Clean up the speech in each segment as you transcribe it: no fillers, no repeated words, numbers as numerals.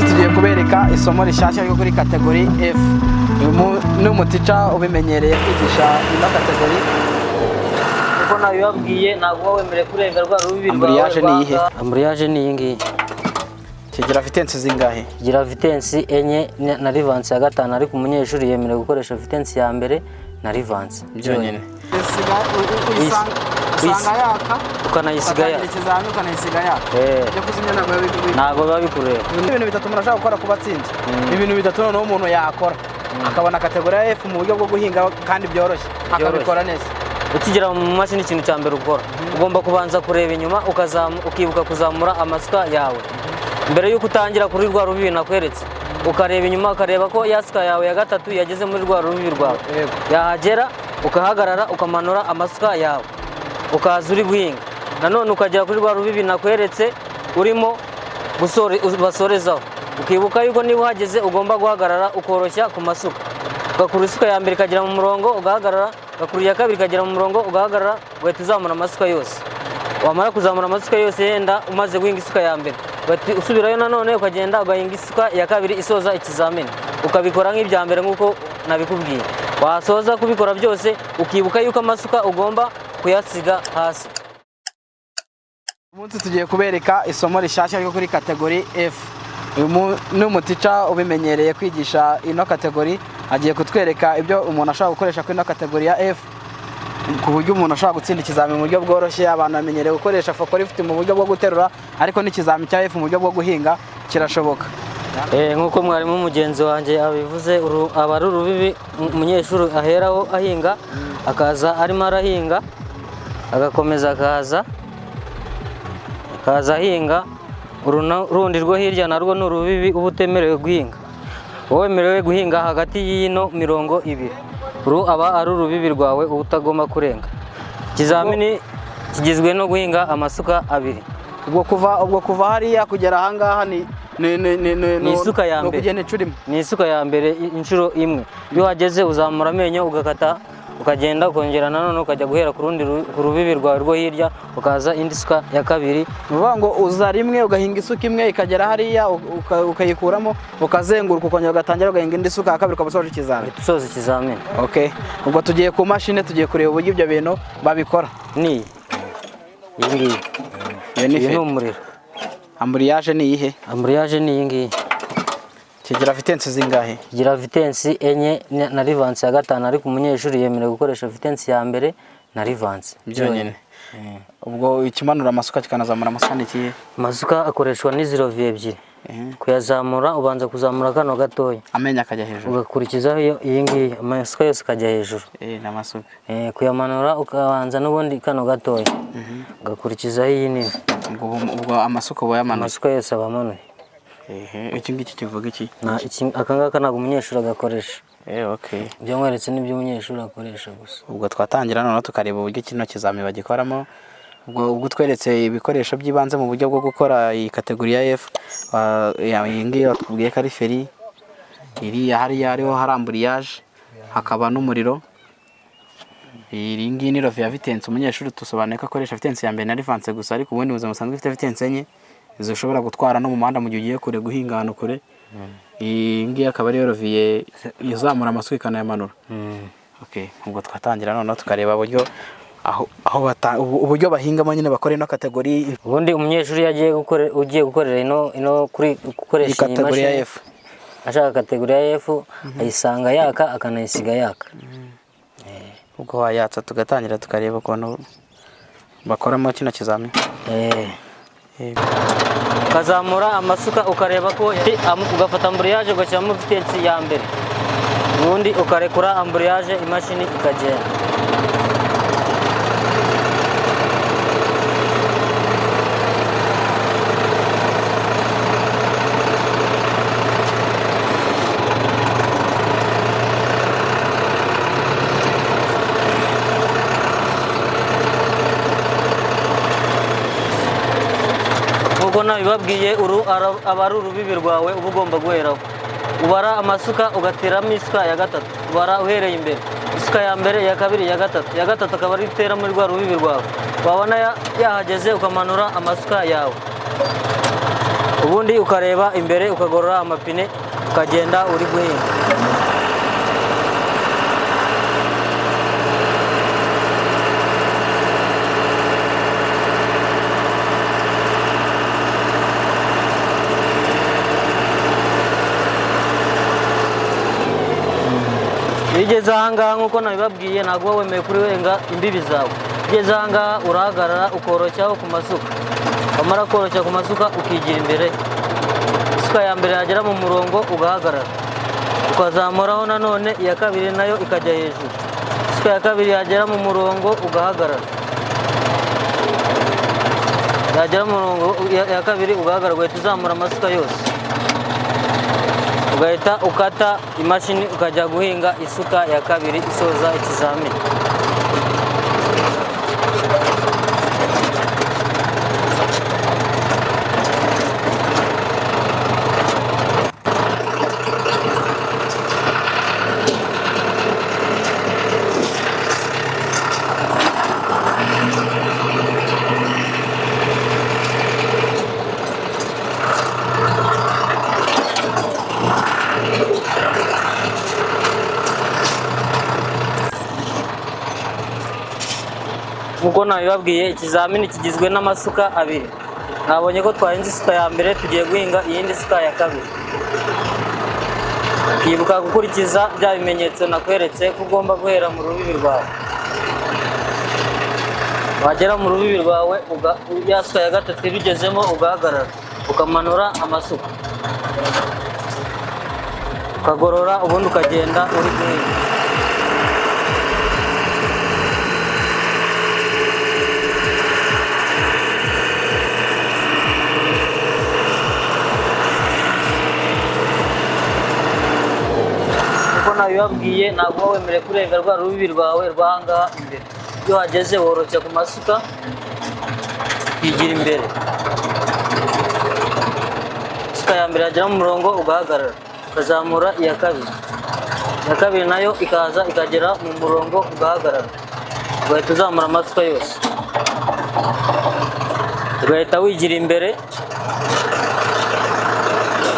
Tugiye kubereka isomo rishyashya ryo kuri category F. Uyu ni umuteacher ubimenyereye kwigisha ino category. Kuko nabibabwiye, ntabwo uba wemerewe kurenga rwa rubibi rwawe. Embrayage ni iyihe? Embrayage ni iyi ngiyi. Kigira vitesse zingahe? Kigira vitesse enye na reverse ya gatanu, ariko umunyeshuri yemerewe gukoresha vitesse ya mbere na reverse. Byonyine usanga yaka. Ukanayisiga ugatangira yaka. Ikizami ukanayisiga yaka. Eh. Ibyo kuzimya ntabwo biba Ntabwo biba bikureba. Ibintu bitatu umuntu ashobora gukora kuba atsinze, ibintu bitatu noneho umuntu yakora akabona category ya F mu buryo bwo guhinga kandi byoroshye, akabikora neza. Ukigera mu mashini, ikintu cya mbere ukora, ugomba kubanza kureba inyuma, ukibuka kuzamura amasuka yawe mbere y'uko utangira kuri rwa rubibi nakweretse, ukareba inyuma, ukareba ko ya suka yawe ya gatatu yageze muri rwa rubibi rwawe. Yahagera ukahagarara, ukamanura amasuka yawe, ukaza uri guhinga. Nanone ukagera kuri rwa rubibi nakweretse urimo basorezaho, ukibuka yuko niba uhageze ugomba guhagarara, ukoroshya ku masuka, ugakura isuka ya mbere ikagera mu murongo, ugahagarara, ugakura iya kabiri ikagera mu murongo, ugahagarara, ugahita uzamura amasuka yose. Wamara kuzamura amasuka yose, yenda umaze guhinga isuka ya mbere, ugahita usubirayo nanone, ukagenda ugahinga isuka ya kabiri isoza ikizamini, ukabikora nk'ibya mbere nk'uko nabikubwiye. Wasoza kubikora byose, ukibuka yuko amasuka ugomba kuyasiga hasi. Umunsi tugiye kubereka isomo rishyashya ryo kuri category F. Uyu ni umuteacher ubimenyereye kwigisha ino category, agiye kutwereka ibyo umuntu ashobora gukoresha kuri ino category ya F ku buryo umuntu ashobora gutsinda ikizami mu buryo bworoshye. Abantu bamenyereye gukoresha forklift mu buryo bwo guterura, ariko n'ikizami cya F mu buryo bwo guhinga kirashoboka. Nk'uko mwarimu mugenzi wanjye abivuze, aba ari urubibi umunyeshuri aheraho ahinga, akaza arimo arahinga, agakomeza akaza ahinga. Uru rundi rwo hirya narwo ni urubibi uba utemerewe guhinga. Uba wemerewe guhinga hagati y'ino mirongo ibiri. Uru aba ari urubibi rwawe uba utagomba kurenga. Ikizamini kigizwe no guhinga amasuka abiri. Ubwo kuva hariya kugera ahangaha ni Ni isuka ya ni mbere. ukugenda inshuro imwe. Ni isuka ya mbere, inshuro imwe. Iyo uhageze uzamura amenyo, ugakata, ukagenda, ukongera nanone ukajya guhera ku rundi ku rubibi rwawe rwo hirya, ukaza indi suka ya kabiri. Ni ukuvuga ngo uza rimwe, ugahinga isuka imwe ikagera hariya, ukayikuramo, ukazenguruka, ukongera ugatangira ugahinga indi suka ya kabiri, ukaba usoje ikizami. Uhita usoza ikizamini. Okay, ubwo tugiye ku mashini, tugiye kureba uburyo ibyo bintu babikora. Ni iyi ngiyi. Iyo ni Iyi ni feri. umuriro. Embrayage ni iyihe? Embrayage ni iyi ngiyi. Kigira vitesse zingahe? Kigira vitesse enye na reverse ya gatanu, ariko umunyeshuri yemerewe gukoresha vitesse ya mbere na reverse. Byonyine. Ubwo ikimanura amasuka kikanazamura amasuka ni ikihe? Amasuka akoreshwa n'izi levier ebyiri. Kuyazamura, ubanza kuzamura kano gatoya. Amenyo akajya hejuru. Ugakurikizaho iyi ngiyi, amasuka yose akajya hejuru. Eh, ni amasuka. Kuyamanura ukabanza n'ubundi kano gatoya, ugakurikizaho iyi nini. Ubwo amasuka uba yamanuye. Amasuka yose aba amanuye. Ehe, iki ngiki kivuga iki? Aka ngaka ntabwo umunyeshuri agakoresha. Eh, okay. Ibyo nkweretse nibyo umunyeshuri akoresha gusa. Ubwo twatangira noneho tukareba uburyo kino kizami bagikoramo. Ubwo utweretse ibikoresho by'ibanze mu buryo bwo gukora iyi category ya F. Iyi ngiyi watubwiye ko ari feri, iriya hariya hariho hari embrayage, hakaba n'umuriro. Iyi ngiyi ni levier ya vitesse. Umunyeshuri tusobanuye ko akoresha vitesse ya mbere na reverse gusa, ariko ubundi buzima busanzwe ifite vitesse enye, izo ushobora gutwara no mu muhanda mu gihe ugiye kure, guhinga ahantu kure. Iyi ngiyi akaba ariyo levier izamura amasuka ikanayamanura. Okay, ubwo twatangira noneho tukareba uburyo aho uburyo bahingamo nyine, bakora ino category. Ubundi umunyeshuri iyo agiye gukore, ugiye gukorera ino kuri gukoresha iyi iyi category ya mashini, F. Ashaka category ya F, ayisanga yaka, akanayisiga yaka. Ubwo wayatsa tugatangira tukareba ukuntu bakoramo kino kizami. Yego. Ukazamura amasuka, ukareba ko ugafata embrayage, ugashyiramo vitesse ya mbere, ubundi ukarekura embrayage, imashini ikagenda. Nk'uko nabibabwiye, uru aba ari urubibi rwawe uba ugomba guheraho ubara amasuka, ugateramo isuka ya gatatu. Ubara uhereye imbere: isuka ya mbere, iya kabiri, iya gatatu. Iya gatatu akaba ari utera muri rwa rubibi rwawe. Wabona yahageze, ukamanura amasuka yawe. Ubundi ukareba imbere, ukagorora amapine, ukagenda uri guhinga. Iyo ugeze ahangaha, nk'uko nabibabwiye, ntabwo uba wemewe kurenga imbibi zawe. Ugeze ahangaha urahagarara, ukoroshyaho ku masuka. Wamara koroshya ku masuka, ukigira imbere. Isuka ya mbere yagera mu murongo, ugahagarara, ukazamuraho nanone iya kabiri, nayo ikajya hejuru. Isuka ya kabiri yagera mu murongo, ugahagarara. Yagera mu murongo iya kabiri, ugahagarara, ugahita uzamura amasuka yose, ugahita ukata imashini, ukajya guhinga isuka ya kabiri isoza ikizamini. Nk'uko nabibabwiye, ikizamini kigizwe n'amasuka abiri. Nabonye ko twahinze isuka ya mbere, tugiye guhinga iyindi suka ya kabiri. Ukibuka gukurikiza bya bimenyetso nakweretse, ko ugomba guhera mu rubibi rwawe. Wagera mu rubibi rwawe, ya suka ya gatatu ibigezemo, ugahagarara, ukamanura amasuka, ukagorora, ubundi ukagenda uri guhinga. Kuko nabibabwiye, ntabwo uba wemerewe kurenga rwa rubibi rwawe rw'ahangaha imbere. Iyo uhageze, woroshya ku masuka, ukigira imbere. Isuka ya mbere yagera mu murongo, ugahagarara, ukazamura iya kabiri. Iya kabiri nayo ikaza ikagera mu murongo, ugahagarara, ugahita uzamura amasuka yose, ugahita wigira imbere,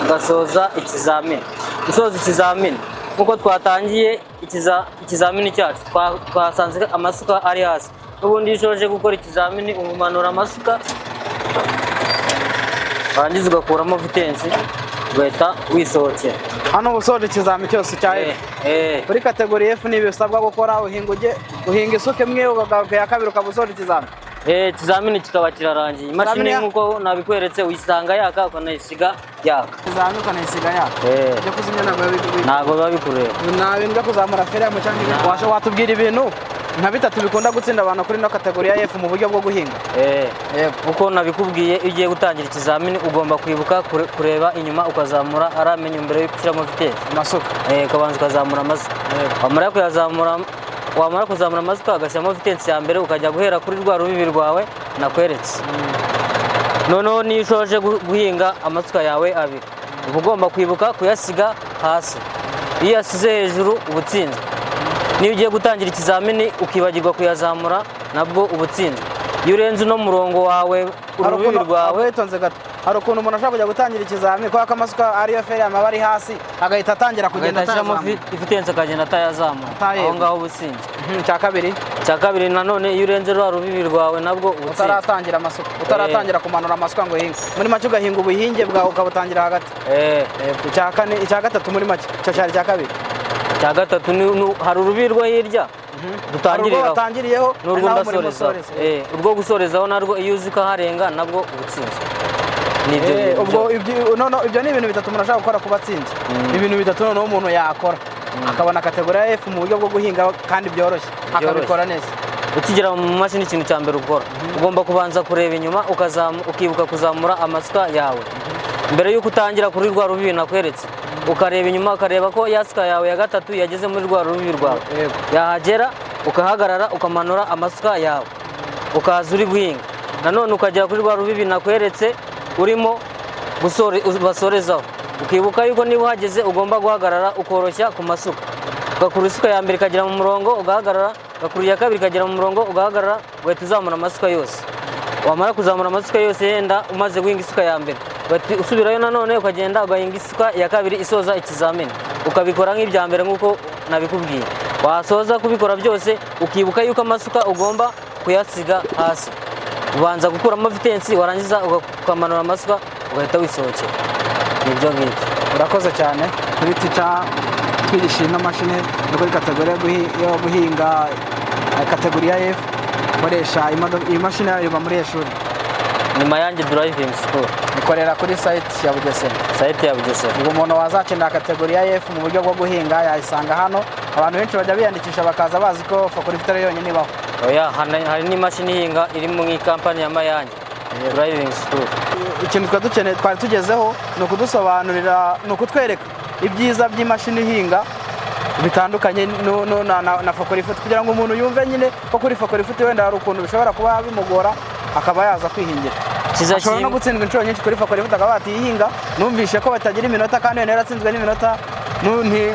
ugasoza ikizamini. Gusoza ikizamini, nk'uko twatangiye ikizamini cyacu, twasanze amasuka ari hasi. N'ubundi iyo ushoje gukora ikizamini, umanura amasuka, warangiza ugakuramo vitensi, ugahita wisohokera. Hano uba usoje ikizami cyose cya F? Eh. Kuri catégorie F ni ibisabwa gukora, uhinga ujye uhinga isuka imwe, ukagaruka iya kabiri, ukaba usoje ikizami. Ikizamini kikaba kirarangiye. Imashini Ikizamini nk'uko nabikweretse, uyisanga yaka, ukanayisiga yaka. Ikizami ukanayisiga yaka. Eh. Ibyo kuzimya ntabwo biba Ntabwo biba bikureba. Nta bintu byo kuzamura feri mu cyangwa ibindi. Watubwira ibintu nka bitatu bikunda gutsinda abantu kuri ino catégorie ya F mu buryo bwo guhinga? Eh. Yego. Uko nabikubwiye, iyo ugiye gutangira ikizamini, ugomba kwibuka kureba inyuma, ukazamura aramenye mbere yo gushyiramo vitesi. Amasuka. Ukabanza ukazamura amasuka. Wamara kuyazamura, wamara kuzamura amasuka, ugashyiramo vitensi ya mbere, ukajya guhera kuri rwa rubibi rwawe nakweretse. Noneho niyo ushoje guhinga amasuka yawe abiri, uba ugomba kwibuka kuyasiga hasi. Iyo uyasize hejuru, uba utsinzwe. Niyo ugiye gutangira ikizamini ukibagirwa kuyazamura, nabwo uba utsinzwe. Iyo urenze uno murongo wawe, Hari urubibi ukuntu rwawe. Witonze gato, hari ukuntu umuntu ashobora kujya gutangira ikizami, kubera ko amasuka ariyo feri aba ari hasi, agahita atangira kugenda ugahita ashyiramo atayazamura. Vitensi akagenda atayazamura. Atayego. Aho ngaho uba utsinzwe. Icya kabiri? Icya kabiri nanone, iyo urenze rwa rubibi rwawe, nabwo uba utsinzwe. Utaratangira amasuka, utaratangira kumanura amasuka ngo uhinge, muri make ugahinga ubuhinge bwawe ukabutangira hagati. Icya kane, icya gatatu, muri make icyo cyari icya kabiri. Icya gatatu hari urubibi rwo hirya Hari urwo dutangiriraho watangiriyeho, hari n'urwo n'aho murimo ndasorezaho. usoreza. Urwo gusorezaho narwo, iyo uzi ukaharenga, nabwo uba utsinzwe. Ni ibyo bintu Ubwo byose. ibyo, no, ibyo ni ibintu bitatu umuntu ashobora gukora kuba atsinze. Ibintu bitatu noneho umuntu yakora akabona catégorie ya F mu buryo bwo guhinga kandi byoroshye, akabikora neza. Ukigera mu mashini, ikintu cya mbere ukora, ugomba kubanza kureba inyuma, ukibuka kuzamura amasuka yawe mbere y'uko utangira kuri rwa rubibi nakweretse. Ukareba inyuma, ukareba ko ya suka yawe ya gatatu yageze muri rwa rubibi rwawe. Yahagera, ukahagarara, ukamanura amasuka yawe, ukaza uri guhinga. Nanone ukagera kuri rwa rubibi nakweretse urimo basorezaho, ukibuka yuko niba uhageze ugomba guhagarara, ukoroshya ku masuka, ugakura isuka ya mbere ikagera mu murongo, ugahagarara, ugakura iya kabiri ikagera mu murongo, ugahagarara, ugahita uzamura amasuka yose. Wamara kuzamura amasuka yose, yenda umaze guhinga isuka ya mbere. Ugahita usubirayo nanone, ukagenda ugahinga isuka ya kabiri isoza ikizamini, ukabikora nk'ibya mbere nk'uko nabikubwiye. Wasoza kubikora byose, ukibuka yuko amasuka ugomba kuyasiga hasi. Ubanza gukuramo vitesse, warangiza ukamanura amasuka, ugahita wisohokera. Nibyo ngibyo. Urakoze cyane kuri teacher twigisha ino mashini no kuri catégorie yo guhinga, catégorie ya F. Koresha iyi mashini yayo iba muri iri shuri? Ni Mayange Driving School. Ikorera kuri site ya Bugesera? Site ya Bugesera. Ubwo umuntu wazakenera catégorie ya F mu buryo bwo guhinga yayisanga hano. Abantu benshi bajya biyandikisha bakaza bazi ko forklift ari yonyine ibaho. Oya, hari n'imashini ihinga iri mu ikampani ya Mayange Driving School. Ikintu twari dukeneye, twari tugezeho, ni ukudusobanurira, ni ukutwereka ibyiza by'imashini ihinga bitandukanye na forklift, kugira ngo umuntu yumve nyine ko kuri forklift wenda hari ukuntu bishobora kuba bimugora, akaba yaza kwihingira. Cyiza Ashobora no gutsindwa inshuro nyinshi kuri forklift, akaba yatihinga, numvishe ko batagira iminota, kandi wenda yaratsinzwe n'iminota.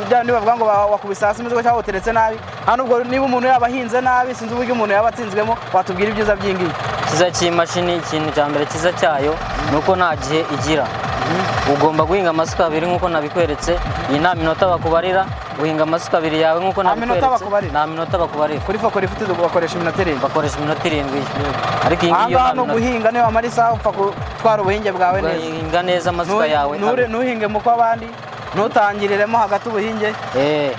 Bya bindi bavuga ngo wakubise hasi umuzigo cyangwa uteretse nabi. Hano ubwo niba umuntu yaba ahinze nabi, sinzi uburyo umuntu yaba atsinzwemo. Watubwira ibyiza by'ingiyi? Cyiza cy'imashini, ikintu cya mbere cyiza cyayo ni uko nta gihe igira. Ugomba guhinga amasuka abiri nk'uko nabikweretse. Iyi nta minota bakubarira. Uhinga amasuka abiri yawe nk'uko Nta minota nabikweretse. bakubarira? Nta minota bakubarira. Kuri forklift bakoresha iminota 7? Bakoresha iminota 7, ariko iyi Aha ngiyi yo ngaha nta ni minota. uguhinga, niyo wamara isaha upfa gutwara ubuhinge bwawe neza. Ugahinga neza amasuka yawe abiri. Ntuhinge mu kw'abandi, ntutangiriremo hagati ubuhinge. Eh,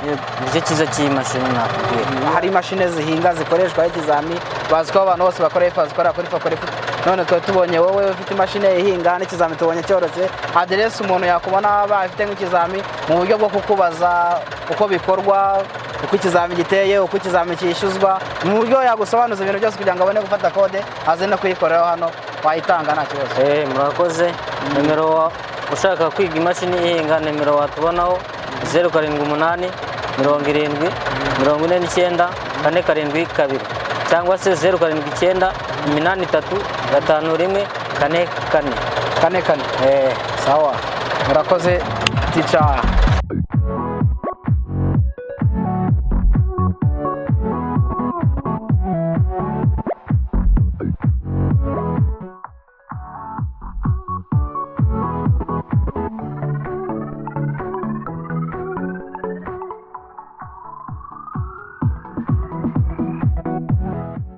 nicyo cyiza cy'iyi mashini nakubwira. Hari imashini zihinga zikoreshwaho ikizami, bazi ko abantu bose bakora ifu bazikorera kuri forklift. None twari tubonye wowe ufite imashini ihinga n'ikizami tubonye cyoroshye. Aderesi umuntu yakubona afite nk'ikizami mu buryo bwo kukubaza uko bikorwa, uko ikizami giteye, uko ikizami cyishyuzwa, mu buryo yagusobanuza ibintu byose kugira ngo abone gufata kode aze no kuyikoreraho hano, wayitanga nta kibazo? Eh, murakoze. Nimero ushaka kwiga imashini ihinga, nimero watubonaho 0787049472, cyangwa se 0798835144. 44. Eh. Sawa, murakoze teacher.